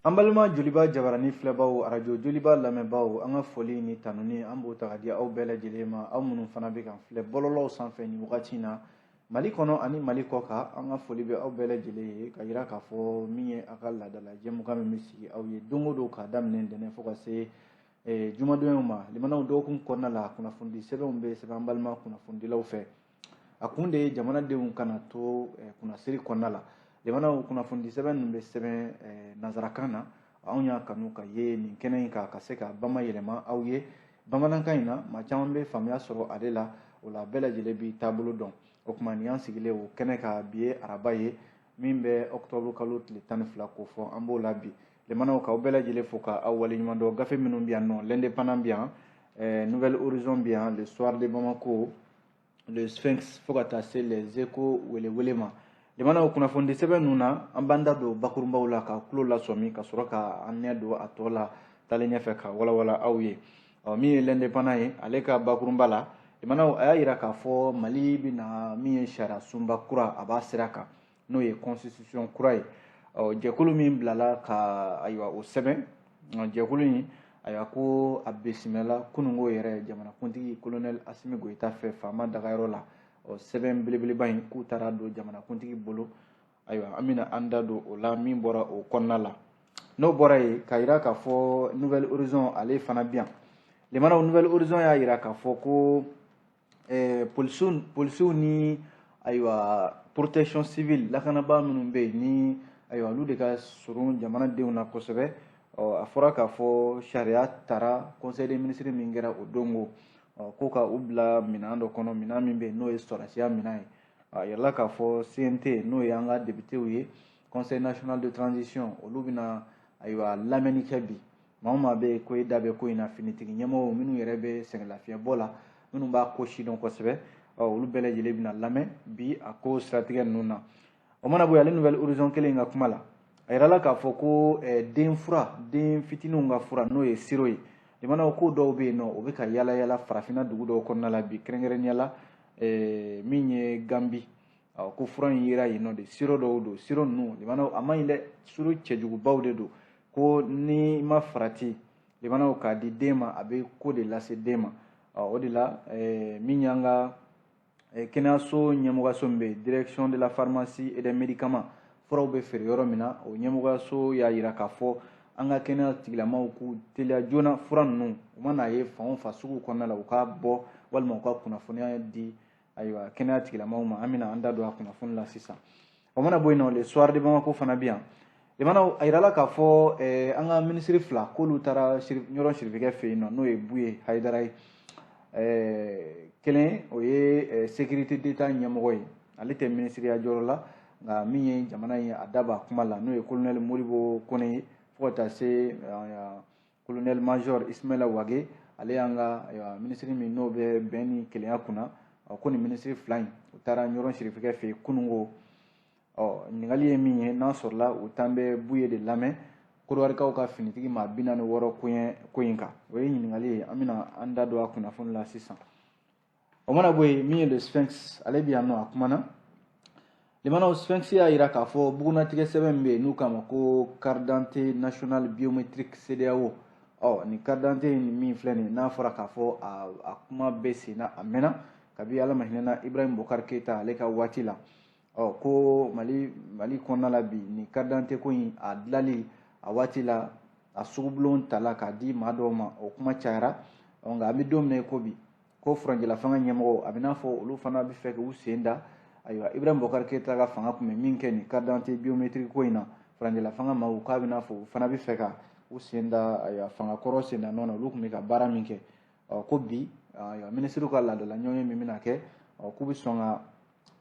An balima Joliba Jabarani filɛbaw, arajo Joliba lamɛnbaw, an ka foli ni tanuni, an b'o ta ka di aw bɛɛ lajɛlen ma, aw minnu fana bɛ kan filɛ bɔlɔlɔw sanfɛ nin wagati in na, Mali kɔnɔ ani Mali kɔ kan. An ka foli bɛ aw bɛɛ lajɛlen ye, ka yira k'a fɔ min ye a ka laadala jɛmukan min bɛ sigi aw ye don o don k'a daminɛ ntɛnɛn fo ka se jumadonyaw ma. Limanaw, dɔgɔkun kɔnɔna la, kunnafonidi sɛbɛnw bɛ sɛbɛn an balima kunnafonidilaw fɛ. A kun de ye jamanadenw kana to kunnasiri kɔnɔna la. Limanaw, kunnafonidi sɛbɛn ninnu bɛ sɛbɛn nansarakan na. Anw y'a kanu ka ye nin kɛnɛ in kan ka se ka bama yɛlɛma aw ye bamanankan in na. Maa caman bɛ faamuya sɔrɔ ale la, o la bɛɛ lajɛlen b'i taabolo dɔn. O tuma, nin y'an sigilen o kɛnɛ kan. Bi ye araba ye min bɛ ɔkutɔburu kalo tile 12 ko fɔ, an b'o la bi. Limanaw, k'aw bɛɛ lajɛlen fo ka aw waleɲuman dɔn. Gafe minnu bɛ yan nɔ, L'Indépendant bɛ yan, Nouvel Horizon bɛ yan, Le Soir de Bamako, Le Sphinx, fo ka taa se Les Échos welewele ma. Limanaw, kunnafonidi sɛbɛn ninnu na, an b'an da don bakurunbaw la ka tulo lasɔmi, ka sɔrɔ ka an ɲɛ don a tɔ la taalen ɲɛfɛ ka walawala aw ye. Ɔ, min ye L'Indépendant ye, ale ka bakurunba la, limanaw, a y'a yira k'a fɔ Mali bɛna min ye sariya sunba kura, a b'a sira kan, n'o ye constitution kura ye. Ɔ, jɛkulu min bilala ka, ayiwa, o sɛbɛn, jɛkulu in, ayiwa, ko a bisimila kununko yɛrɛ jamanakuntigi colonel Asimi Goyita fɛ faama dagayɔrɔ la. Ɔ, sɛbɛn belebeleba in, k'u taara don jamanakuntigi bolo. Ayiwa, an bɛna an da don o la min bɔra o kɔnɔna la. N'o bɔra yen, ka yira k'a fɔ Nouvel Horizon, ale fana bi yan. Limanaw, Nouvel Horizon y'a yira k'a fɔ ko polisiw ni, ayiwa, protection civile, lakanabaa minnu bɛ yen ni, ayiwa, olu de ka surun jamanadenw na kosɛbɛ. Ɔ, a fɔra k'a fɔ sariya tara conseil des ministres min kɛra o don ko, ɔ, ko ka u bila minɛn dɔ kɔnɔ, minɛn min bɛ yen n'o ye sɔrɔdasiya minɛn ye. A yirala k'a fɔ CNT, n'o ye an ka députéw ye, Conseil national de transition, olu bɛna, ayiwa, lamɛnni kɛ bi. Maa o maa bɛ yen ko e da bɛ ko in na, finitigi ɲɛmɔgɔw minnu yɛrɛ bɛ sɛgɛnlafiɲɛbɔ la, minnu b'a ko sidɔn kosɛbɛ, ɔ, olu bɛɛ lajɛlen bɛna lamɛn bi a ko siratigɛ ninnu na. O mana bɔ yen, ale Nouvel Horizon kelen ka kuma la, a yirala k'a fɔ ko den fura, den fitininw ka fura, n'o ye sirop ye, limanaw, ko dɔw bɛ yen nɔ, o bɛ ka yala yala farafinna dugu dɔw kɔnɔna la bi, kɛrɛnkɛrɛnnenya la min ye Gambi. Ko fura in yera yen nɔ de, sirop dɔw don. Sirop ninnu, limanaw, a man ɲi dɛ, sirop cɛjugubaw de don, ko ni ma farati, limanaw, k'a di den ma, a bɛ ko de lase den ma. O de la, min y'an ka kɛnɛyaso ɲɛmɔgɔyaso min bɛ yen, Direction de la pharmacie et des médicaments, furaw bɛ feere yɔrɔ min na, o ɲɛmɔgɔyaso y'a yira k'a fɔ an ka kɛnɛya tigilamaw k'u teliya joona, fura ninnu, u mana ye fan o fan sugu kɔnɔna la, u ka bɔ walima u ka kunnafoniya di, ayiwa, kɛnɛya tigilamaw ma. An bɛna an da don a kunnafoni la sisan. O mana bɔ yen nɔ, Le Soir de Bamako fana bɛ yan. Limanaw, a yirala k'a fɔ an ka minisiri fila, k'olu taara Ɲɔrɔ Sirifikɛ fɛ yen nɔ, n'o ye Buye Hayidara ye. Kelen, o ye sécurité d'État ɲɛmɔgɔ ye, ale tɛ minisiriya jɔyɔrɔ la, nka min ye jamana ye, a da b'a kuma la, n'o ye colonel Modibo Kone ye, fo ka taa se colonel major Ismaila Wage, ale y'an ka, ayiwa, minisiri min n'o bɛ bɛn ni kelenya kunna. Ko nin minisiri fila in, u taara Ɲɔrɔ Sirifikɛ fɛ yen kununko. Ɔ, ɲininkali ye min ye, n'a sɔrɔla u tan bɛ Buye de lamɛn Kɔdiwarikaw ka finitigi maa 46 koɲɛ ko in kan, o ye ɲininkali ye. An bɛna an da don a kunnafoni la sisan. O mana bɔ yen, min ye Le Sphinx, ale bɛ yan nɔ, a kumana. Limanaw, Sphinx y'a yira k'a fɔ bugunnatigɛ sɛbɛn min bɛ yen n'u k'a ma ko carte d'identité nationale biométrique CEDEAO, ɔ, nin carte d'identité min filɛ nin ye, n'a fɔra k'a fɔ a kuma bɛ sen na, a mɛnna kabi Ala ma hinɛna Ibrahim Bokari Keyita ale ka waati la. Ɔ, ko Mali kɔnɔna la bi, nin carte d'identité ko in, a dilali a waati la, a sugubulon tala k'a di maa dɔw ma, o kuma cayara. Ɔ, nka an bɛ don min na i ko bi, ko furancɛla fanga ɲɛmɔgɔw, a bɛ n'a fɔ olu fana bɛ fɛ k'u sen da, ayiwa, Ibrahim Bokari Keyita ka fanga tun bɛ min kɛ nin carte d'identité biométrique ko in na, furancɛla fanga maaw k'a bɛ n'a fɔ u fana bɛ fɛ ka u sen da, ayiwa, fanga kɔrɔ sen da nɔ na, olu tun bɛ ka baara min kɛ. Ɔ, ko bi, ayiwa, minisiriw ka laadala ɲɔgɔn ye min bɛna kɛ, ɔ, k'u bɛ sɔn ka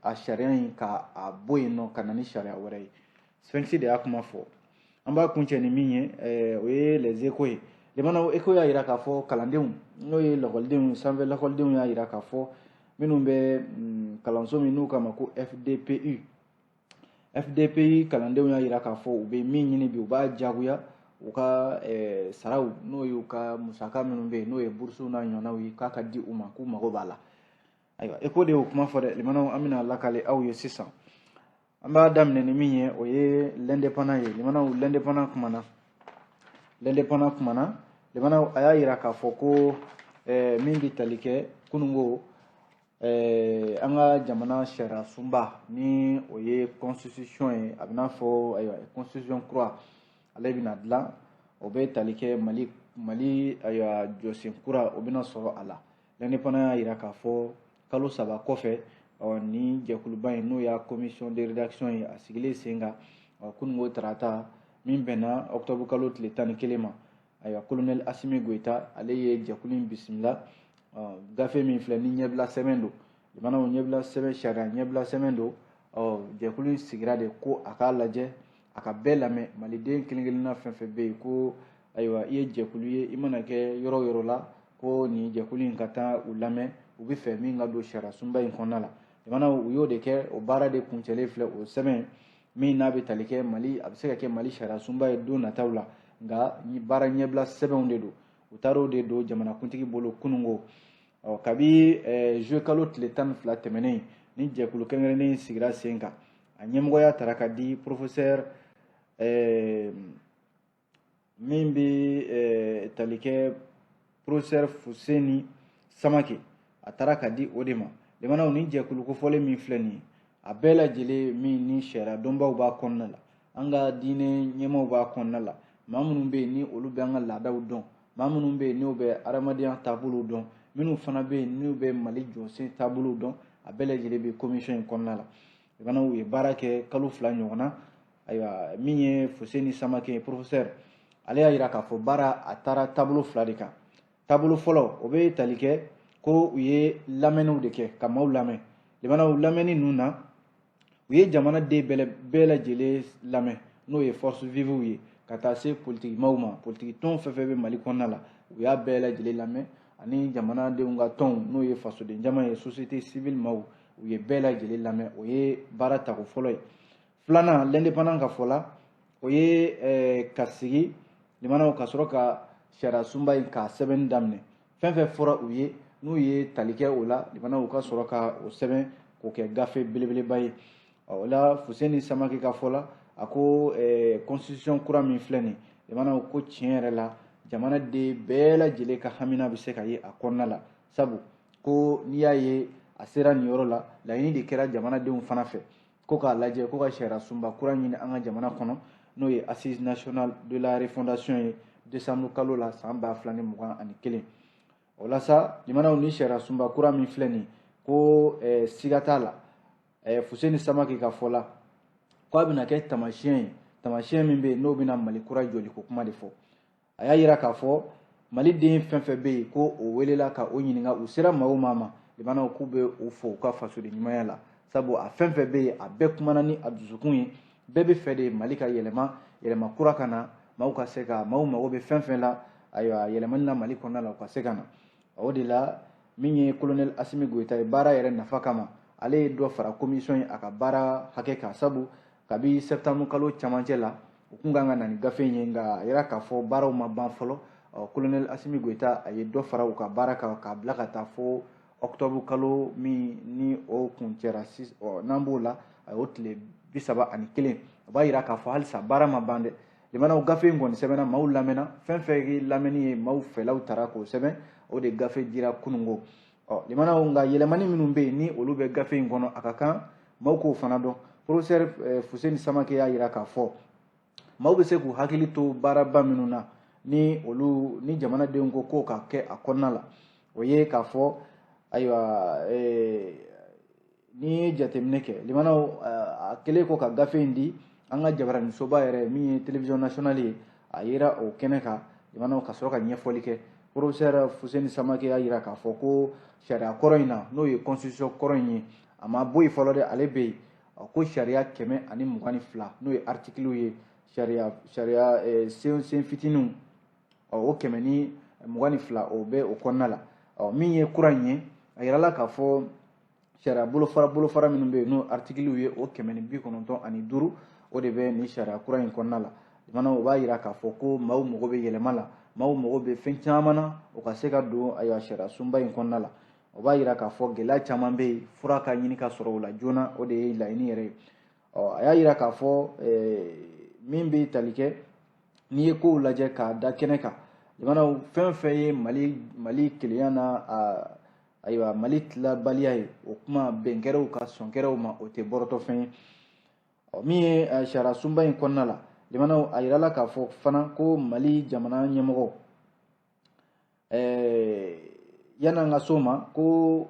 a sariya in ka a bɔ yen nɔ ka na ni sariya wɛrɛ ye. Sphinx de y'a kuma fɔ. An b'a kuncɛ ni min ye, o ye Les Échos ye. Limanaw, Écho y'a yira k'a fɔ kalandenw, n'o ye lakɔlidenw, sanfɛ lakɔlidenw, y'a yira k'a fɔ minnu bɛ kalanso min n'u k'a ma ko FDPU, FDPI kalandenw y'a yira k'a fɔ u bɛ min ɲini bi, u b'a jagoya u ka saraw, n'o y'u ka musaka minnu bɛ yen, n'o ye burusiw n'a ɲɔgɔnnaw ye, k'a ka di u ma, k'u mago b'a la. Ayiwa, Écho de y'o kuma fɔ dɛ. Limanaw, an bɛna lakale aw ye sisan. An b'a daminɛ ni min ye, o ye L'Indépendant ye. Limanaw, L'Indépendant kumana. L'Indépendant kumana. Limanaw, a y'a yira k'a fɔ ko min bɛ tali kɛ kununko an ka jamana sariya sunba, ni o ye constitution ye, a bɛ n'a fɔ ayiwa constitution kura ale bɛna dilan, o bɛ tali kɛ Mali ayiwa jɔsen kura, o bɛna sɔrɔ a la. L'Indépendant y'a yira k'a fɔ kalo 3 kɔfɛ, ɔ ni jɛkuluba in, n'o y'a commission de rédaction ye, a sigilen sen kan kununko tarata min bɛnna octobre kalo tile 11 ma. Ayiwa, colonel Assimi Goïta, ale ye jɛkulu in bisimila. Gafe min filɛ ni ɲɛbila sɛbɛn don, limanaw, ɲɛbila sɛbɛn, sariya ɲɛbila sɛbɛn don. Ɔ jɛkulu in sigira de ko a k'a lajɛ, a ka bɛɛ lamɛn, maliden kelen kelenna fɛn fɛn bɛ yen, ko ayiwa i ye jɛkulu ye, i mana kɛ yɔrɔ o yɔrɔ la, ko nin jɛkulu in ka taa u lamɛn, u bɛ fɛ min ka don sariya sunba in kɔnɔna la. Limanaw, u y'o de kɛ, o baara de kuncɛlen filɛ. O sɛbɛn min n'a bɛ tali kɛ Mali, a bɛ se ka kɛ Mali sariya sunba ye don nataw la, nka baara ɲɛbila sɛbɛnw de don. U taar'o de don jamanakuntigi bolo kununko. Ɔ kabi juillet kalo tile 12 tɛmɛnen, ni jɛkulu kɛrɛnkɛrɛnnen sigira sen kan, a ɲɛmɔgɔya tara ka di professeur min bɛ tali kɛ professeur Fuseni Samake, a taara ka di o de ma. Limanaw, ni jɛkulu kofɔlen min filɛ nin ye, a bɛɛ lajɛlen min ni sariya dɔnbaw b'a kɔnɔna la, an ka diinɛ ɲɛmaaw b'a kɔnɔna la, maa minnu bɛ yen ni olu bɛ an ka laadaw dɔn, maa minnu bɛ yen n'u bɛ adamadenya taabolow dɔn, minnu fana bɛ yen n'u bɛ Mali jɔsen taabolow dɔn, a bɛɛ lajɛlen bɛ commission in kɔnɔna la. Limanaw, u ye baara kɛ kalo 2 ɲɔgɔn na. Ayiwa, min ye Fuseni Samake ye, professeur, ale y'a yira k'a fɔ baara a taara taabolo 2 de kan. Taabolo fɔlɔ, o bɛ tali kɛ ko u ye lamɛnniw de kɛ, ka maaw lamɛn. Limanaw, lamɛnni ninnu na, u ye jamanaden bɛɛ lajɛlen lamɛn, n'o ye force vive ye, ka taa se politiki maaw ma, politiki tɔn fɛn fɛn bɛ Mali kɔnɔna la, u y'a bɛɛ lajɛlen lamɛn, ani jamanadenw ka tɔnw, n'o ye fasoden jama ye, société civile maaw, u ye bɛɛ lajɛlen lamɛn. O ye baara tako fɔlɔ ye. Filanan, L'Indépendant ka fɔ la, o ye ka sigi, limanaw, ka sɔrɔ ka sariya sunba in k'a sɛbɛnni daminɛ. Fɛn fɛn fɔra u ye, n'u ye tali kɛ o la, limanaw, u ka sɔrɔ ka o sɛbɛn k'o kɛ gafe belebeleba ye. O la, Fuseni Samake ka fɔ la, a ko constitution kura min filɛ nin, limanaw, ko tiɲɛ yɛrɛ la, jamanaden bɛɛ lajɛlen ka hamina bɛ se ka ye a kɔnɔna la, sabu ko n'i y'a ye a sera nin yɔrɔ la, laɲini de kɛra jamanadenw fana fɛ ko k'a lajɛ ko ka sariya sunba kura ɲini an ka jamana kɔnɔ, n'o ye assise nationale de la refondation ye, décembre kalo la san 2021. O la sa, limanaw, ni sariya sunba kura min filɛ nin, ko siga t'a la, Fuseni Samake ka fɔ la, ko a bɛna kɛ taamasiyɛn ye, taamasiyɛn min bɛ yen n'o bɛna Mali kura jɔliko kuma de fɔ. A y'a yira k'a fɔ Mali den fɛn fɛn bɛ yen ko o welela ka o ɲininka, u sera maa o maa ma, limanaw, k'u bɛ o fo u ka fasoden ɲumanya la, sabu a fɛn fɛn bɛ yen, a bɛɛ kumana ni a dusukun ye, bɛɛ bɛ fɛ de Mali ka yɛlɛma, yɛlɛma kura ka na, maaw ka se ka, maaw mago bɛ fɛn fɛn la, ayiwa, yɛlɛmani na Mali kɔnɔna la, u ka se ka na. O de la, min ye colonel Assimi Goïta ye, baara yɛrɛ nafa kama, ale ye dɔ fara commission ye a ka baara hakɛ kan, sabu kabi septembre kalo camancɛ la, u kun kan ka na ni gafe in ye, nka a yira k'a fɔ baaraw ma ban fɔlɔ. Colonel Assimi Goïta, a ye dɔ fara u ka baara kan k'a bila ka taa fo octobre kalo min ni o kuncɛra, n'an b'o la, a y'o tile 31. O b'a yira k'a fɔ halisa baara ma ban dɛ. Limanaw, gafe in kɔni sɛbɛnna, maaw lamɛnna, fɛn fɛn ye lamɛnni ye, maaw fɛlaw tara k'o sɛbɛn, o de gafe dira kununko. Ɔ limanaw, nka yɛlɛmani minnu bɛ yen ni olu bɛ gafe in kɔnɔ, a ka kan maaw k'o fana dɔn. Professeur Fuseni Samake y'a yira k'a fɔ maaw bɛ se k'u hakili to baaraba minnu na, ni olu ni jamanadenw ko k'o ka kɛ a kɔnɔna la, o ye k'a fɔ ayiwa, n'i ye jateminɛ kɛ, limanaw, a kɛlen kɔ ka gafe in di, an ka jabaraninsoba yɛrɛ min ye télévision nationale ye, a yera o kɛnɛ kan, limanaw, ka sɔrɔ ka ɲɛfɔli kɛ. Professeur Fuseni Samake y'a yira k'a fɔ ko sariya kɔrɔ in na, n'o ye constitution kɔrɔ in ye, a ma bɔ yen fɔlɔ dɛ, ale bɛ yen, ko sariya 122, n'o ye article ye, sariya sen fitininw, o 122, o bɛ o kɔnɔna la. Ɔ min ye kura in ye, a yirala k'a fɔ sariya bolofara minnu bɛ yen, n'o article ye, o 195, o de bɛ nin sariya kura in kɔnɔna la. Limanaw, o b'a yira k'a fɔ ko maaw mago bɛ yɛlɛma la, maaw mago bɛ fɛn caman na, o ka se ka don ayiwa sariya sunba in kɔnɔna la. O b'a yira k'a fɔ gɛlɛya caman bɛ yen, fura ka ɲini ka sɔrɔ o la joona, o de ye laɲini yɛrɛ ye. Ɔ a y'a yira k'a fɔ min bɛ tali kɛ N'i ye kow lajɛ k'a da kɛnɛ kan, limanaw, fɛn fɛn ye Mali kelenya na, ayiwa, Mali tilabaliya ye, o kuma bɛn kɛra u kan, sɔn kɛra u ma, o tɛ bɔrɔtɔfɛn ye. Min ye sariya sunba in kɔnɔna la, limanaw, a yirala k'a fɔ fana ko Mali jamana ɲɛmɔgɔ, yan'an ka s'o ma, ko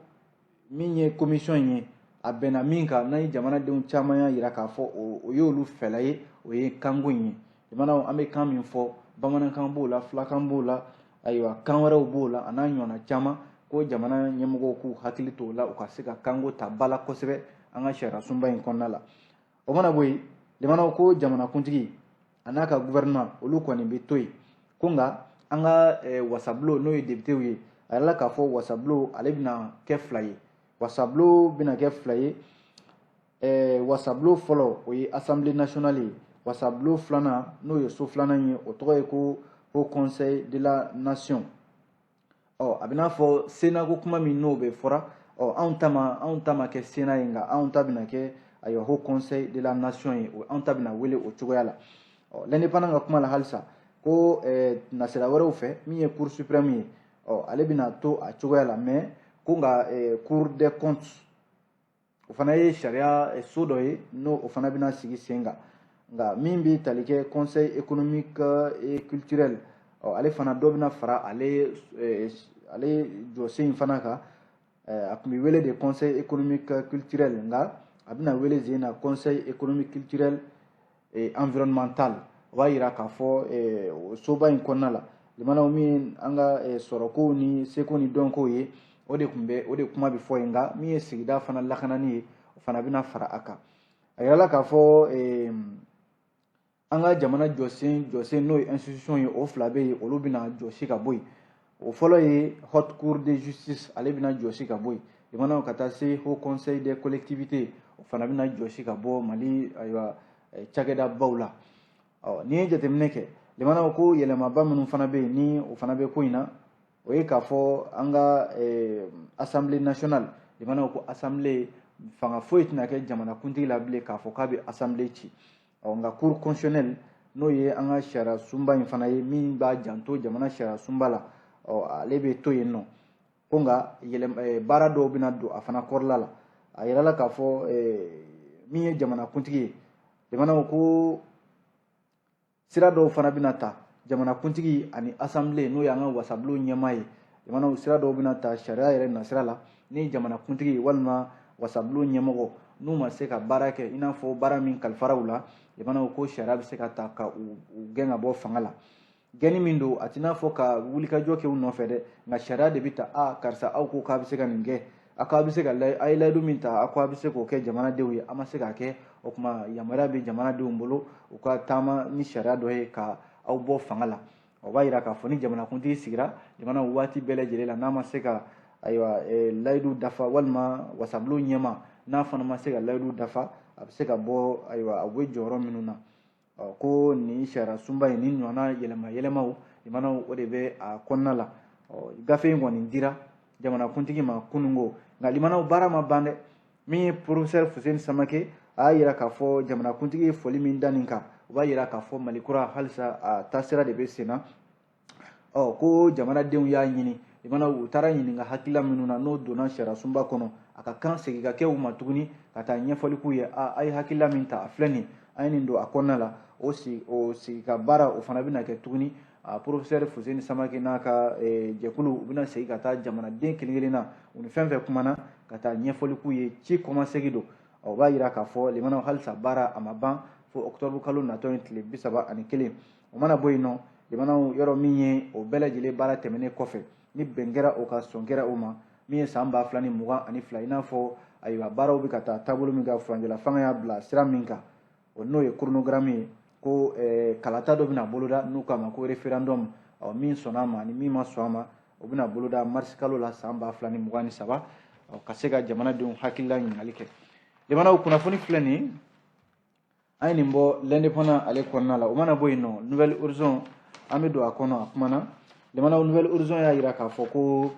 min ye commission in ye, a bɛnna min kan n'a ye jamanadenw caman y'a yira k'a fɔ o y'olu fɛla ye, o ye kanko in ye. Limanaw, an bɛ kan min fɔ, bamanankan b'o la, fulakan b'o la, ayiwa, kan wɛrɛw b'o la, a n'a ɲɔgɔnna caman, ko jamana ɲɛmɔgɔw k'u hakili t'o la, u ka se ka kanko ta ba la kosɛbɛ an ka sariya sunba in kɔnɔna la. O mana bɔ yen, limanaw, ko jamanakuntigi a n'a ka gouvernement, olu kɔni bɛ to yen. Ko nka an ka wasabulon, n'o ye députéw ye, a yirala k'a fɔ wasabulon ale bɛna kɛ fila ye. Wasabulon bɛna kɛ fila ye. Wasabulon fɔlɔ, o ye Assemblée nationale ye. Wasabulon filanan, n'o ye so filanan ye, o tɔgɔ ye ko Haut Conseil de la Nation. Ɔ, a bɛ n'a fɔ Sénat ko kuma min n'o bɛ fɔra, ɔ, anw ta ma kɛ Sénat ye, nka anw ta bɛna kɛ, ayiwa, Haut Conseil de la Nation ye. O anw ta bɛna wele o cogoya la. Ɔ, L'Indépendant ka kuma la halisa, ko nasira wɛrɛw fɛ, min ye Cour suprême ye, ɔ, ale bɛna to a cogoya la, mais ko nka Cour des comptes, o fana ye sariya so dɔ ye, n'o o fana bɛna sigi sen kan. Nka min bɛ tali kɛ Conseil économique et culturel, ɔ, ale fana dɔ bɛna fara ale jɔsen in fana kan. A tun bɛ wele de Conseil économique culturel, nka a bɛna wele zen na Conseil économique, culturel et environnemental. O b'a yira k'a fɔ o soba in kɔnɔna la, limanaw, min an ka sɔrɔkow ni seko ni dɔnkow ye, o de tun bɛ, o de kuma bɛ fɔ yen. Nka min ye sigida fana lakanani ye, o fana bɛna fara a kan. A yirala k'a fɔ an ka jamana jɔsen, n'o ye institution ye, o fila bɛ yen, olu bɛna jɔsi ka bɔ yen. O fɔlɔ ye Haute Cour de justice, ale bɛna jɔsi ka bɔ yen. Limanaw, ka taa se Haut Conseil des collectivités, o fana bɛna jɔsi ka bɔ Mali, ayiwa, cakɛdabaw la. Ɔ, n'i ye jateminɛ kɛ, limanaw, ko yɛlɛmaba minnu fana bɛ yen, ni o fana bɛ ko in na, o ye k'a fɔ an ka Assemblée nationale, limanaw, ko assemblée fanga foyi tɛna kɛ jamanakuntigi la bilen k'a fɔ k'a bɛ assemblée ci. Ɔ, nka Cour constitutionnelle, n'o ye an ka sariya sunba in fana ye, min b'a janto jamana sariya sunba la, ɔ, ale bɛ to yen nɔ. Ko nka yɛlɛ baara dɔw bɛna don a fana kɔrɔla la. A yirala k'a fɔ min ye jamanakuntigi ye, limanaw, ko sira dɔw fana bɛna ta jamanakuntigi ani assemblée, n'o y'an ka wasabulon ɲɛmaa ye. Limanaw, sira dɔw bɛna ta sariya yɛrɛ nasira la, ni jamanakuntigi walima wasabulon ɲɛmɔgɔ n'u ma se ka baara kɛ i n'a fɔ baara min kalifara u la, limanaw, ko sariya bɛ se ka ta ka u gɛn ka bɔ fanga la. Gɛnni min don, a t'i n'a fɔ ka wulikajɔ kɛ u nɔfɛ dɛ, nka sariya de bɛ ta. A karisa, aw ko k'a bɛ se ka nin kɛ, a ko a bɛ se ka, a ye layidu min ta, a ko a bɛ se k'o kɛ jamanadenw ye, a ma se k'a kɛ, o tuma yamaruya bɛ jamanadenw bolo u ka taama ni sariya dɔ ye ka aw bɔ fanga la. O b'a yira k'a fɔ ni jamanakuntigi sigira jamana waati bɛɛ lajɛlen la, n'a ma se ka, ayiwa, layidu dafa, walima wasabulon ɲɛma n'a fana ma se ka layidu dafa, a bɛ se ka bɔ, ayiwa, a bɛ jɔyɔrɔ minnu na. Ɔ, ko nin sariya sunba in ni ɲɔgɔnna yɛlɛma yɛlɛmaw, limanaw, o de bɛ a kɔnɔna la. Ɔ, gafe in kɔni dira jamanakuntigi ma kununko, nka limanaw, baara ma ban dɛ. Min ye professeur Fuseni Samake, a y'a yira k'a fɔ jamanakuntigi ye foli min da nin kan, o b'a yira k'a fɔ Mali kura halisa a taasira de bɛ sen na. Ɔ, ko jamanadenw y'a ɲini, limanaw, u taara ɲininka hakilila minnu na, n'o donna sariya sunba kɔnɔ, a ka kan segin ka kɛ u ma tuguni ka taa ɲɛfɔli k'u ye. A ye hakilila min ta, a filɛ nin, an ye nin don a kɔnɔna la. O sigi, o sigi ka baara, o fana bɛna kɛ tuguni. A professeur Fuseni Samake n'a ka jɛkulu, u bɛna segin ka taa jamanaden kelen kelen na, u ni fɛn fɛn kumana, ka taa ɲɛfɔli k'u ye. Ci kɔmasegin don. O b'a yira k'a fɔ, limanaw, halisa baara a ma ban fo octobre kalo natɔ in tile 31. O mana bɔ yen nɔ, limanaw, yɔrɔ min ye o bɛɛ lajɛlen baara tɛmɛnen kɔfɛ, ni bɛn kɛra o kan, sɔn kɛra o ma, min ye san 2022, i n'a fɔ, ayiwa, baaraw bɛ ka taa taabolo min kan, furancɛla fanga y'a bila sira min kan, o n'o ye chronogramme ye, ko kalata dɔ bɛna boloda n'u k'a ma ko référendum. Ɔ, min sɔnna a ma ani min ma sɔn a ma, o bɛna boloda mars kalo la san 2023, ka se ka jamanadenw hakilila ɲininkali kɛ. Limanaw, kunnafoni filɛ nin ye, an ye nin bɔ L'Indépendant ale kɔnɔna la. O mana bɔ yen nɔ, Nouvel Horizon, an bɛ don a kɔnɔ. A kumana, limanaw, Nouvel Horizon y'a yira k'a fɔ ko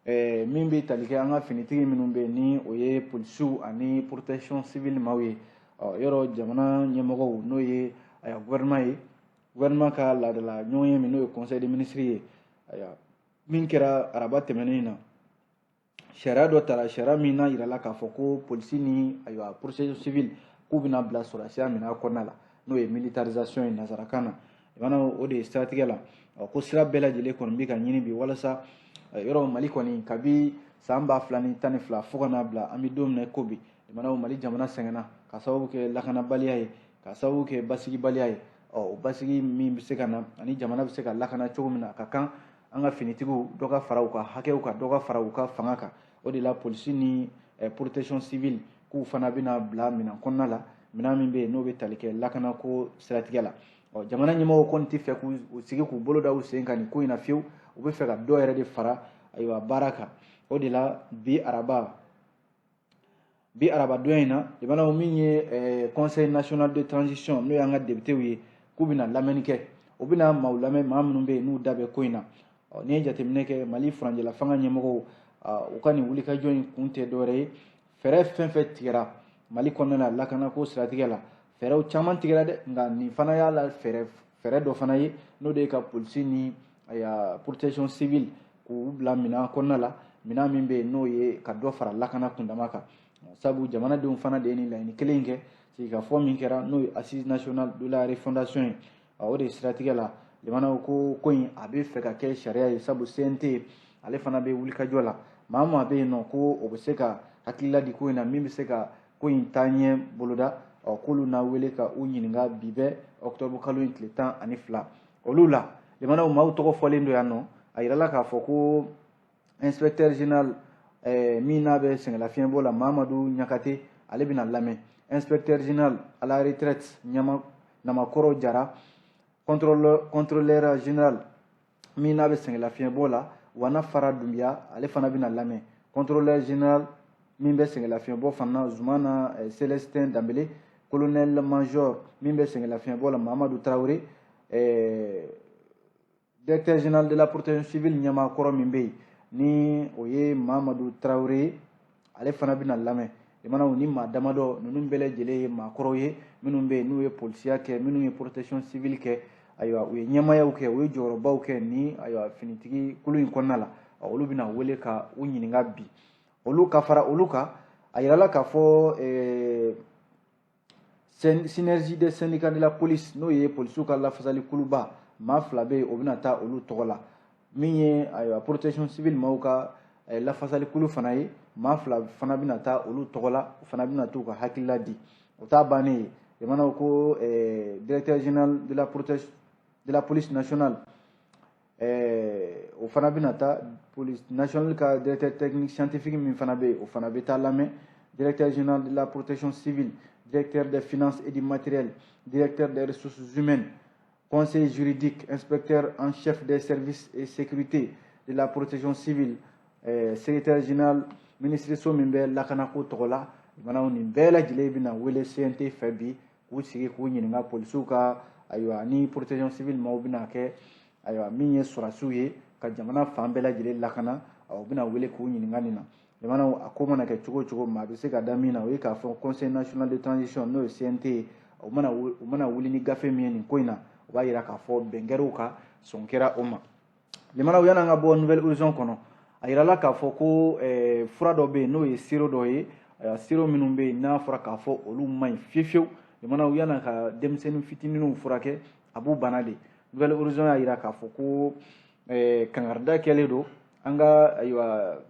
min bɛ tali kɛ an ka finitigi minnu bɛ yen, ni o ye polisiw ani protection civile maaw ye, ɔ, yɔrɔ jamana ɲɛmɔgɔw, n'o ye, ayiwa, gouvernement ye, gouvernement ka laadala ɲɔgɔnye min n'o ye conseil des ministres ye, ayiwa, min kɛra araba tɛmɛnen in na, sariya dɔ tara, sariya min n'a yirala k'a fɔ ko polisi ni, ayiwa, protection civile k'u bɛna bila sɔrɔdasiya minɛn kɔnɔna la, n'o ye militarisation ye nansarakan na. Limanaw, o de ye siratigɛ la ko sira bɛɛ lajɛlen kɔni bɛ ka ɲini bi walasa yɔrɔ Mali kɔni, kabi san 2012 fo ka n'a bila an bɛ don min na ko bi, limanaw, Mali jamana sɛgɛnna ka sababu kɛ lakanabaliya ye, ka sababu kɛ basigibaliya ye. Ɔ, o basigi min bɛ se ka na ani jamana bɛ se ka lakana cogo min na, a ka kan an ka finitigiw dɔ ka fara u ka hakɛw kan, dɔ ka fara u ka fanga kan. O de la polisi ni protection civile k'u fana bɛna bila minɛn kɔnɔna la, minɛn min bɛ yen n'o bɛ tali kɛ lakanako siratigɛ la. Ɔ, jamana ɲɛmɔgɔw kɔni tɛ fɛ k'u sigi k'u bolo da u sen kan nin ko in na fiyewu. U bɛ fɛ ka dɔ yɛrɛ de fara, ayiwa, baara kan. O de la bi arabadonya in na, limanaw, min ye conseil national de transition, n'o y'an ka députéw ye, k'u bɛna lamɛnni kɛ. U bɛna maaw lamɛn, maa minnu bɛ yen n'u da bɛ ko in na. N'i ye jateminɛ kɛ, Mali furancɛla fanga ɲɛmɔgɔw u ka nin wulikajɔ in kun tɛ dɔwɛrɛ ye, fɛɛrɛ fɛn fɛn tigɛra Mali kɔnɔna la lakanako siratigɛ la, fɛɛrɛw caman tigɛra dɛ, nka nin fana y'a la fɛɛrɛ dɔ fana ye, n'o de ye ka polisi ni, ayiwa, protection civile k'u bila minɛn kɔnɔna la, minɛn min bɛ yen n'o ye ka dɔ fara lakana kundama kan. Sabu jamanadenw fana de ye nin laɲini kelen in kɛ sigikafɔ min kɛra, n'o ye assise nationale de la refondation ye. O de siratigɛ la, limanaw, ko ko in a bɛ fɛ ka kɛ sariya ye, sabu CNT ale fana bɛ wulikajɔ la. Maa o maa bɛ yen nɔ ko o bɛ se ka hakilila di ko in na, min bɛ se ka ko in taa ɲɛ boloda, ɔ, k'olu na wele ka u ɲininka bi bɛɛ octobre kalo in tile 12. Olu la, limanaw, maaw tɔgɔ fɔlen don yan nɔ. A yirala k'a fɔ ko inspecteur général min n'a bɛ sɛgɛnlafiɲɛbɔ la, Mamadu Ɲakate, ale bɛna lamɛn. Inspecteur général à la retraite Ɲama Namakɔrɔ Jara, contrôleur général min n'a bɛ sɛgɛnlafiɲɛbɔ la, Wana Fara Dunbiya, ale fana bɛna lamɛn. Contrôleur général min bɛ sɛgɛnlafiɲɛbɔ fana, Zumana Célestin Danbele, colonel major min bɛ sɛgɛnlafiɲɛbɔ la, Mamadu Tarawele, directeur général de la protection civile ɲɛmaa kɔrɔ min bɛ yen ni o ye Mamadu Tarawele ye, ale fana bɛna lamɛn. Limanaw, ni maa damadɔ ninnu bɛɛ lajɛlen ye maakɔrɔw ye, minnu bɛ yen n'u ye polisiya kɛ, minnu ye protection civile kɛ, ayiwa, u ye ɲɛmaayaw kɛ, u ye jɔyɔrɔbaw kɛ ni, ayiwa, finitigi kulu in kɔnɔna la. Olu bɛna wele ka u ɲininka bi. Olu ka fara olu kan, a yirala k'a fɔ synergie des syndicats de la police, n'o ye polisiw ka lafasali kuluba, maa fila bɛ yen, o bɛna taa olu tɔgɔ la. Min ye, ayiwa, protection civile maaw ka lafasali kulu fana ye, maa fila fana bɛna taa olu tɔgɔ la, o fana bɛna t'u ka hakilila di. O t'a bannen ye. Jamanaw ko directeur général de la protection de la police nationale, o fana bɛna taa. Police nationale ka directeur technique scientifique min fana bɛ yen, o fana bɛ taa lamɛn. Directeur général de la protection civile, directeur des finances et du matériel, directeur des ressources humaines, conseil juridique, inspecteur en chef des services et sécurité de la protection civile, secrétaire général ministre so min bɛ lakanako tɔgɔ la. Jamanaw, nin bɛɛ lajɛlen bɛna wele CNT fɛ bi k'u sigi k'u ɲininka polisiw ka, ayiwa, ni protection civile maaw bɛna kɛ, ayiwa, min ye sɔrɔdasiw ye ka jamana fan bɛɛ lajɛlen lakana, u bɛna wele k'u ɲininka nin na. Jamanaw, a ko mana kɛ cogo o cogo, maa bɛ se ka da min na, o ye k'a fɔ conseil national de transition, n'o ye CNT ye, u mana wuli ni gafe min ye nin ko in na, o b'a yira k'a fɔ bɛn kɛra u kan, sɔn kɛra o ma. Limanaw, yan'an ka bɔ Nouvel Horizon kɔnɔ, a yirala k'a fɔ ko fura dɔ bɛ yen, n'o ye sirop dɔ ye, sirop minnu bɛ yen n'a fɔra k'a fɔ olu man ɲi fiyewu fiyewu. Limanaw, yan'a ka denmisɛnnin fitininw furakɛ, a b'u bana de. Nouvel Horizon y'a yira k'a fɔ ko kangarida kɛlen don an ka, ayiwa,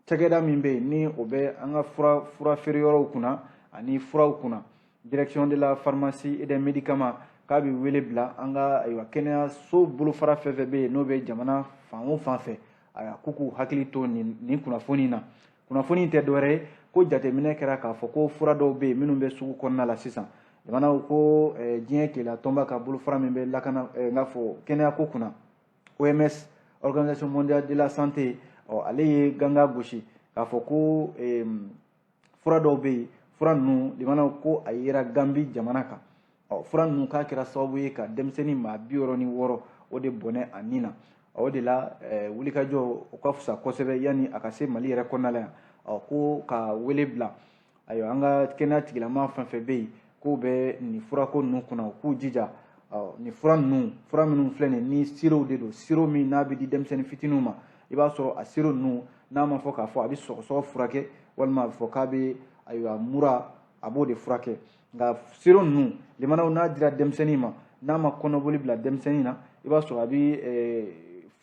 cakɛda min bɛ yen ni o bɛ an ka fura feere yɔrɔw kunna ani furaw kunna, direction de la pharmacie et des médicaments, k'a bɛ wele bila an ka, ayiwa, kɛnɛyaso bolofara fɛn fɛn bɛ yen n'o bɛ jamana fan o fan fɛ, ayiwa, k'u k'u hakili to nin kunnafoni na. Kunnafoni tɛ dɔwɛrɛ ye ko jateminɛ kɛra k'a fɔ ko fura dɔw bɛ yen minnu bɛ sugu kɔnɔna la sisan. Jamanaw ko diɲɛ keleya tɔnba ka bolofara min bɛ lakana, n k'a fɔ kɛnɛyako kunna, OMS, Organisation mondiale de la santé, ɔ, ale ye ganga gosi k'a fɔ ko fura dɔw bɛ yen, fura ninnu, limanaw, ko a yera Gambi jamana kan. Ɔ, fura ninnu k'a kɛra sababu ye ka denmisɛnnin maa 66 o de bɔnɛ a nin na. O de la wulikajɔ o ka fisa kosɛbɛ yanni a ka se Mali yɛrɛ kɔnɔna la yan. Ɔ, ko ka wele bila, ayiwa, an ka kɛnɛya tigilama fɛn fɛn bɛ yen k'u bɛ nin furako ninnu kunna, u k'u jija. Ɔ nin fura ninnu, fura minnu filɛ nin ni sirop de don, sirop min n'a bɛ di denmisɛnnin fitininw ma, i b'a sɔrɔ a sirop ninnu, n'a ma fɔ k'a fɔ a bɛ sɔgɔsɔgɔ furakɛ walima a bɛ fɔ k'a bɛ, ayiwa, mura, a b'o de furakɛ. Nka sirop ninnu, limanaw, n'a dira denmisɛnnin ma, n'a ma kɔnɔboli bila denmisɛnnin na, i b'a sɔrɔ a bɛ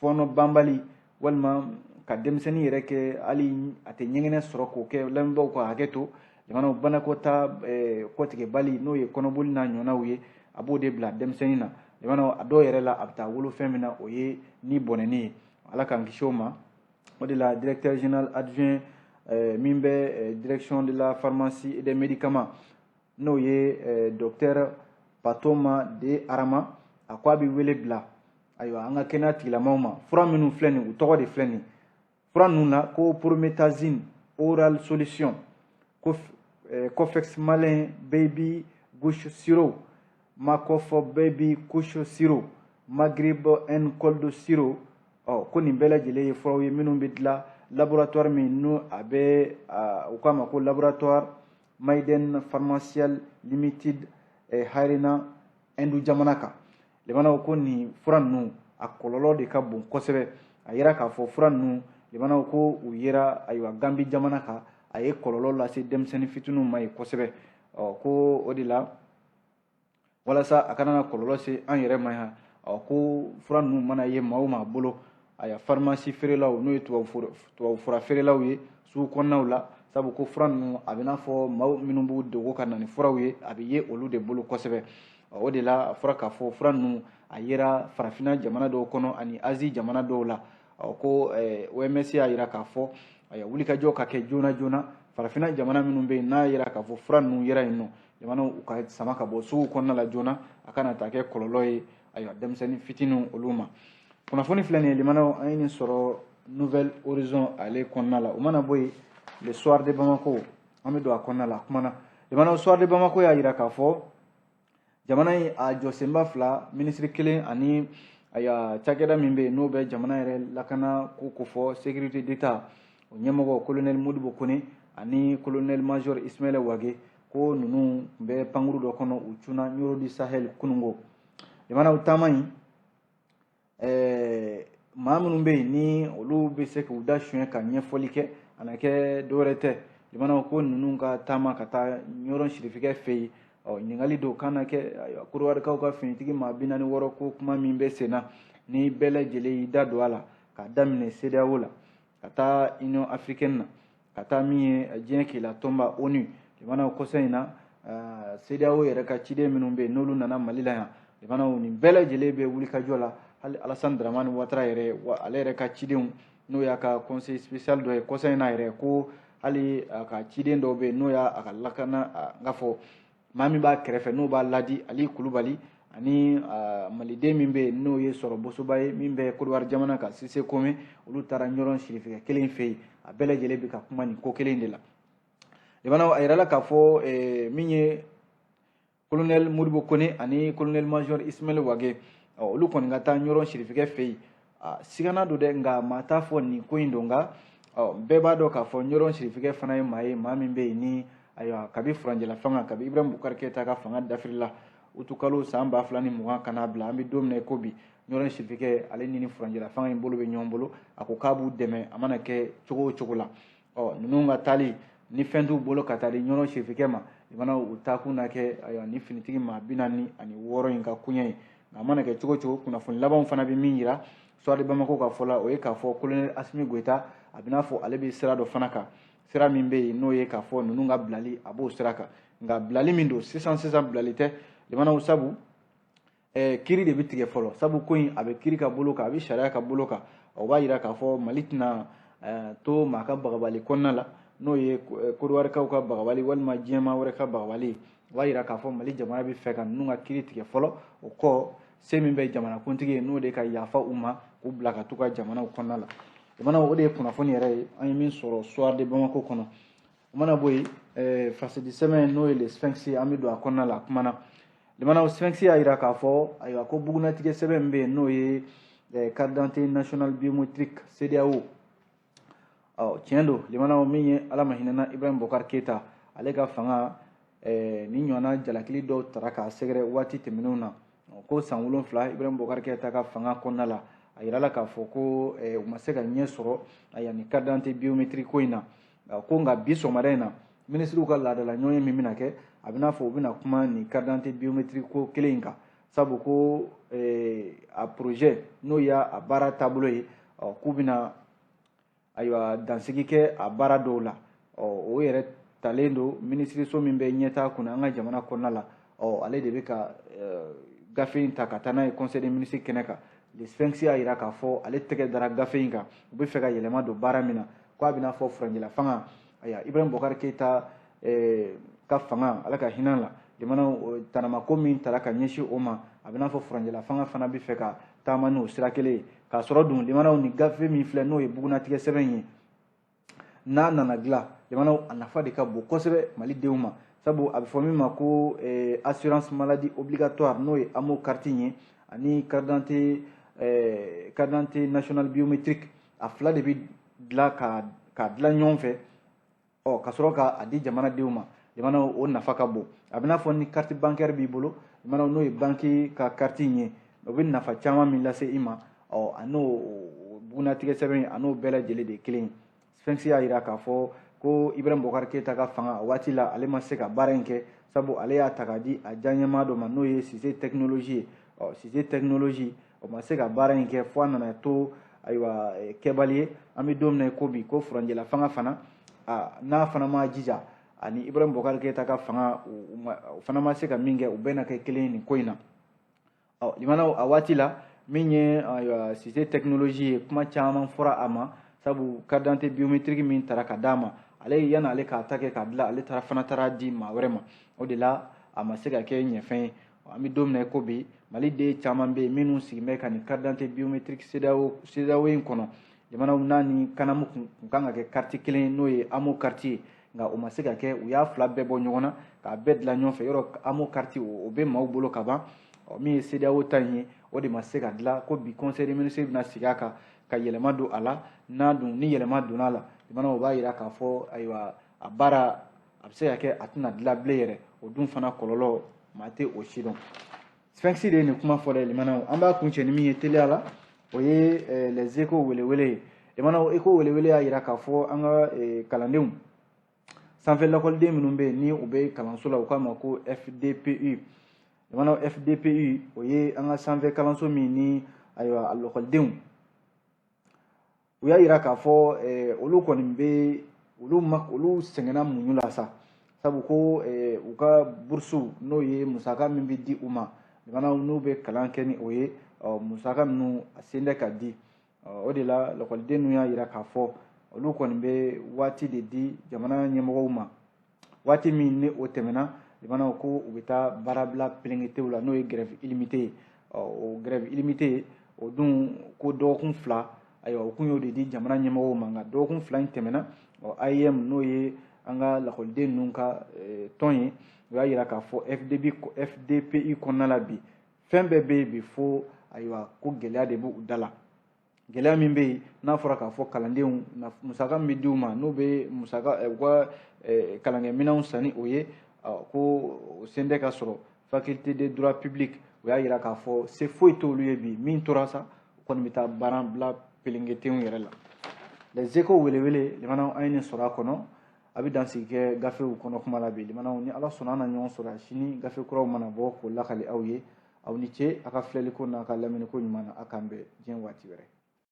fɔɔnɔ banbali walima ka denmisɛnnin yɛrɛ kɛ hali a tɛ ɲɛgɛnɛ sɔrɔ k'o kɛ. Lamɛnbaaw ka hakɛ to, jamanaw, banakɔta kɔtigɛbali, n'o ye kɔnɔboli n'a ɲɔgɔnnaw ye, a b'o de bila denmisɛnnin na. Jamana, a dɔw yɛrɛ la, a bɛ taa wolo fɛn min na, o ye ni bɔnɛni ye, Ala k'an kisi o ma. O de la, directeur général adjoint min bɛ direction de la pharmacie et des médicaments, n'o ye docteur Patoma de Arama, a ko a bɛ wele bila, ayiwa, an ka kɛnɛya tigilamaaw ma. Fura minnu filɛ nin, u tɔgɔ de filɛ nin fura ninnu na, ko prométhazine oral solution, ko Cofex Malin baby gousse sirop, Macof baby couche sirop, Magrib N cold sirop. Ɔ ko nin bɛɛ lajɛlen ye furaw ye minnu bɛ dilan laboratoire min n'o a bɛ, u k'a ma ko laboratoire Maiden Pharmacial Limited, Harina, Hindu jamana kan. Limanaw, ko nin fura ninnu, a kɔlɔlɔ de ka bon kosɛbɛ. A yira k'a fɔ fura ninnu, limanaw, ko u yera, ayiwa, Gambi jamana kan, a ye kɔlɔlɔ lase denmisɛnnin fitininw ma yen kosɛbɛ. Ɔ ko o de la, walasa a kana na kɔlɔlɔ se an yɛrɛ ma yan, ɔ ko fura ninnu mana ye maa o maa bolo, aya, pharmacie feerelaw, n'o ye tubabufura feerelaw ye sugu kɔnɔnaw la, sabu ko fura ninnu, a bɛ n'a fɔ maaw minnu b'u dogo ka na ni furaw ye, a bɛ ye olu de bolo kosɛbɛ. O de la, a fɔra k'a fɔ fura ninnu, a yera farafinna jamana dɔw kɔnɔ ani Asie jamana dɔw la. Ɔ ko OMS y'a yira k'a fɔ, ayiwa, wulikajɔ ka kɛ joona joona, farafinna jamana minnu bɛ yen, n'a yira k'a fɔ fura ninnu yera yen nɔ, jamanaw, u ka sama ka bɔ sugu kɔnɔna la joona, a kana taa kɛ kɔlɔlɔ ye, ayiwa, denmisɛnnin fitininw olu ma. Kunnafoni filɛ nin ye, limanaw, an ye nin sɔrɔ Nouvel Horizon ale kɔnɔna la. O mana bɔ yen, Le Soir de Bamako, an bɛ don a kɔnɔna la. A kumana, limanaw, Soir de Bamako y'a yira k'a fɔ jamana in a jɔsenba fila, minisiri kelen ani, ayiwa, cakɛda min bɛ yen n'o bɛ jamana yɛrɛ lakana ko kofɔ, sécurité d'État, o ɲɛmɔgɔ colonel Modibo Kone ani colonel major Ismaël Wage, ko ninnu tun bɛ pankuru dɔ kɔnɔ, u cunna Nioro du Sahel kunungo. Jamanaw, taama in, maa minnu bɛ yen ni olu bɛ se k'u da suɲɛ ka ɲɛfɔli kɛ, a na kɛ dɔwɛrɛ tɛ, jamanaw, ko ninnu ka taama ka taa Ɲɔrɔn sirifikɛ fɛ yen, ɔ ɲininkali don kan na kɛ, ayiwa, Kodiwarikaw ka finitigi maa 46 ko kuma min bɛ sen na, ni bɛɛ lajɛlen y'i da don a la, k'a daminɛ CEDEAO la ka taa Union africaine na, ka taa min ye diɲɛ kela tɔnba ONU. Jamanaw, kɔsa in na, CEDEAO yɛrɛ ka ciden minnu bɛ yen n'olu nana Mali la yan, jamanaw, nin bɛɛ lajɛlen bɛ wulikajɔ la. Hali Alassane Dramane Ouattara yɛrɛ, ale yɛrɛ ka cidenw, n'o y'a ka conseil spécial dɔ ye, kɔsa in na yɛrɛ, ko hali a ka ciden dɔw bɛ yen, n'o y'a ka lakana, n ka fɔ maa min b'a kɛrɛfɛ, n'o b'a ladi, Ali Kulubali, ani maliden min bɛ yen n'o ye sɔrɔ bosoba ye min bɛ Kodowari jamana kan, Sise Kome, olu taara Ɲɔrɔn sirifikɛ kelen fɛ yen. A bɛɛ lajɛlen bɛ ka kuma nin ko kelen de la. Jamana, a yirala k'a fɔ min ye colonel Modibo Kone ani colonel major Ismaël Wage, olu kɔni ka taa Ɲɔrɔn sirifikɛ fɛ yen, sigana don dɛ, nka maa t'a fɔ nin ko in don. Nka bɛɛ b'a dɔn k'a fɔ Ɲɔrɔn sirifikɛ fana ye maa ye, maa min bɛ yen ni, ayiwa, kabi furanjɛla fanga, kabi Ibrahim Boubacar Keïta ka fanga dafiri la utukalo san 2020 ka n'a bila an bɛ don min na i ko bi, Ɲɔrɔn sirifikɛ, ale ni furanjɛla fanga in bolo bɛ ɲɔgɔn bolo. A ko k'a b'u dɛmɛ, a mana kɛ cogo o cogo la. Ɔ ninnu ka taali ni fɛn t'u bolo ka taa di Ɲɔrɔn sirifikɛ ma, jamana, u taakun na kɛ, ayiwa, ni finitigi maa 46 in ka koɲɛ ye. Nka a mana kɛ cogo o cogo, kunnafoni labanw fana bɛ min yira Soir de Bamako ka fɔ la, o ye k'a fɔ colonel Assimi Goïta, a bɛ n'a fɔ ale bɛ sira dɔ fana kan, sira min bɛ yen n'o ye k'a fɔ ninnu ka bilali, a b'o sira kan. Nka bilali min don sisan sisan, bilali tɛ, jamanaw, sabu kiiri de bɛ tigɛ fɔlɔ, sabu ko in a bɛ kiiri ka bolo kan, a bɛ sariya ka bolo kan. O b'a yira k'a fɔ Mali tɛna to maa ka bagabali kɔnɔna la, n'o ye Kodiwarikaw ka bagabali walima diɲɛmaa wɛrɛ ka bagabali. O b'a yira k'a fɔ Mali jamana bɛ fɛ ka ninnu ka kiiri tigɛ fɔlɔ. O kɔ, se min bɛ jamanakuntigi ye, n'o de ka yafa u ma k'u bila ka t'u ka jamanaw kɔnɔna la. Jamana, o de ye kunnafoni yɛrɛ ye an ye min sɔrɔ Soir de Bamako kɔnɔ. O mana bɔ yen, fasidi sɛbɛn, n'o ye Le Sphinx ye, an bɛ don a kɔnɔna la. A kumana, limanaw, Sphinx y'a yira k'a fɔ, ayiwa, ko bugunatigɛ sɛbɛn min bɛ yen, n'o ye carte d'identité nationale biométrique CEDEAO, ɔ tiɲɛ don, limanaw, min ye Ala ma hinɛna Ibrahim Boubacar Keïta, ale ka fanga ni ɲɔgɔnna jalakili dɔw tara k'a sɛgɛrɛ waati tɛmɛnenw na. Ko san 7 Ibrahim Boubacar Keïta ka fanga kɔnɔna la, a yirala k'a fɔ ko u ma se ka ɲɛ sɔrɔ ayiwa ni carte d'identité biométrique ko in na. Ko nka bi sɔgɔmada in na, minisiriw ka laadala ɲɔgɔn ye min bɛna kɛ, a bɛ n'a fɔ u bɛna kuma nin carte d'identité biométrique ko kelen in kan, sabu ko a projet n'o y'a a baara taabolo ye, k'u bɛna ayiwa dansigi kɛ a baara dɔw la. O yɛrɛ talen don minisiriso min bɛ ɲɛtaa kunna an ka jamana kɔnɔna la, ale de bɛ ka gafe in ta ka taa n'a ye conseil des ministres kɛnɛ kan. Le Sphinx y'a jira k'a fɔ ale tɛgɛ dara gafe in kan, u bɛ fɛ ka yɛlɛma don baara min na, k'a bɛna fɔ furancɛla fanga, ayiwa Ibrahim Boubacar Keïta ka fanga, ala ka hinɛ la, jamana tanamako min tara ka ɲɛsin o ma, a bɛ n'a fɔ furancɛla fanga fana bɛ fɛ ka taama n'o sira kelen ye. K'a sɔrɔ dun limanaw, ni gafe min filɛ, n'o ye bugunatigɛ sɛbɛn ye, n'a nana dilan, limanaw, a nafa de ka bon kosɛbɛ malidenw ma, sabu a bɛ fɔ min ma ko assurance maladie obligatoire, n'o ye AMO carte ye, ani carte d'identité nationale biométrique, a fila de bɛ dilan ka dilan ɲɔgɔn fɛ, ɔ ka sɔrɔ k'a di jamanadenw ma. Jamana o nafa ka bon. A bɛ n'a fɔ ni carte bancaire b'i bolo, jamana n'o ye banque ka carte in ye, o bɛ nafa caman min lase i ma, ɔ a n'o bugunatigɛ sɛbɛn, a n'o bɛɛ lajɛlen de ye kelen ye. Sphinx y'a jira k'a fɔ ko Ibrahim Boubacar Keïta ka fanga a waati la, ale ma se ka baara in kɛ, sabu ale y'a ta k'a di a diyaɲɛmaa dɔ ma, n'o ye Cissé Technologie ye. Ɔ Cissé Technologie, o ma se ka baara in kɛ fo a nana to ayiwa kɛbali ye. An bɛ don min na i ko bi, ko furancɛla fanga fana, n'a fana ma jija, ani Ibrahim Boubacar Keïta ka fanga, o fana ma se ka min kɛ, u bɛɛ na kɛ kelen ye nin ko in na. Ɔ limanaw, a waati la, min ye ayiwa Cissé Technologie ye, kuma caman fɔra a ma, sabu carte d'identité biométrique min tara ka d'a ma, ale yanni ale k'a ta kɛ k'a dilan, ale taara fana taara di maa wɛrɛ ma. O de la a ma se ka kɛ ɲɛfɛn ye. An bɛ don min na i ko bi, mali den caman bɛ yen minnu sigilen bɛ ka nin carte d'identité biométrique CEDEAO in kɔnɔ. Jamanaw n'a ni CANAM kun kan ka kɛ carte kelen, n'o ye AMO carte ye, nka o ma se ka kɛ. U y'a fila bɛɛ bɔ ɲɔgɔn na k'a bɛɛ dilan ɲɔgɔn fɛ. Yɔrɔ AMO carte, o bɛ maaw bolo ka ban. Min ye CEDEAO ta in ye, o de ma se ka dilan. Ko bi conseil des ministres bɛna sigi a kan ka yɛlɛma don a la. N'a dun ni yɛlɛma donna a la, jamana o b'a jira k'a fɔ ayiwa a baara a bɛ se ka kɛ a tɛna dilan bilen yɛrɛ. O dun fana kɔlɔlɔ, maa tɛ o si dɔn. Sphinx de ye nin kuma fɔ dɛ. Limanaw, an b'a kuncɛ ni min ye teliya la, o ye Les Échos welewele ye. Limanaw, Écho welewele y'a jira k'a fɔ an ka kalandenw, sanfɛ lakɔliden minnu bɛ yen ni u bɛ kalanso la, u k'a ma ko FDPU. Limanaw, FDPU, o ye an ka sanfɛ kalanso min ni ayiwa a lakɔlidenw, u y'a jira k'a fɔ olu kɔni bɛ olu ma, olu sɛgɛnna muɲu la sa, sabu ko u ka burusiw, n'o ye musaka min bɛ di u ma, limanaw, n'u bɛ kalan kɛ ni o ye, musaka ninnu a sen tɛ ka di. O de la lakɔliden ninnu y'a jira k'a fɔ olu kɔni bɛ waati de di jamana ɲɛmɔgɔw ma. Waati min ni o tɛmɛna, limanaw, ko u bɛ taa baarabila pelenketew la, n'o ye grève illimité ye. O grève illimité o dun, ko dɔgɔkun 2, ayiwa o kun y'o de di jamana ɲɛmɔgɔw ma. Nka dɔgɔkun 2 in tɛmɛna, AEEM, n'o ye an ka lakɔliden ninnu ka tɔn ye, u y'a jira k'a fɔ FDB FDPU kɔnɔna la bi, fɛn bɛɛ bɛ yen bi, fo ayiwa ko gɛlɛya de b'u da la. Gɛlɛya min bɛ yen, n'a fɔra k'a fɔ kalandenw, musaka min bɛ di u ma, n'u bɛ musaka u ka kalankɛminɛnw san ni o ye, ko o sen tɛ ka sɔrɔ. Faculté de droit public, u y'a jira k'a fɔ se foyi t'olu ye bi. Min tora sa, u kɔni bɛ taa baara bila pelenketenw yɛrɛ la. Les Échos welewele, limanaw, an ye nin sɔrɔ a kɔnɔ. A bɛ dansigi kɛ gafew kɔnɔ kuma la bi. Limanaw, ni ala sɔnna, an na ɲɔgɔn sɔrɔ sini, gafe kuraw mana bɔ k'o lakali aw ye. Aw ni ce a ka filɛliko n'a ka lamɛnniko ɲuman na. A k'an bɛn diɲɛ waati wɛrɛ.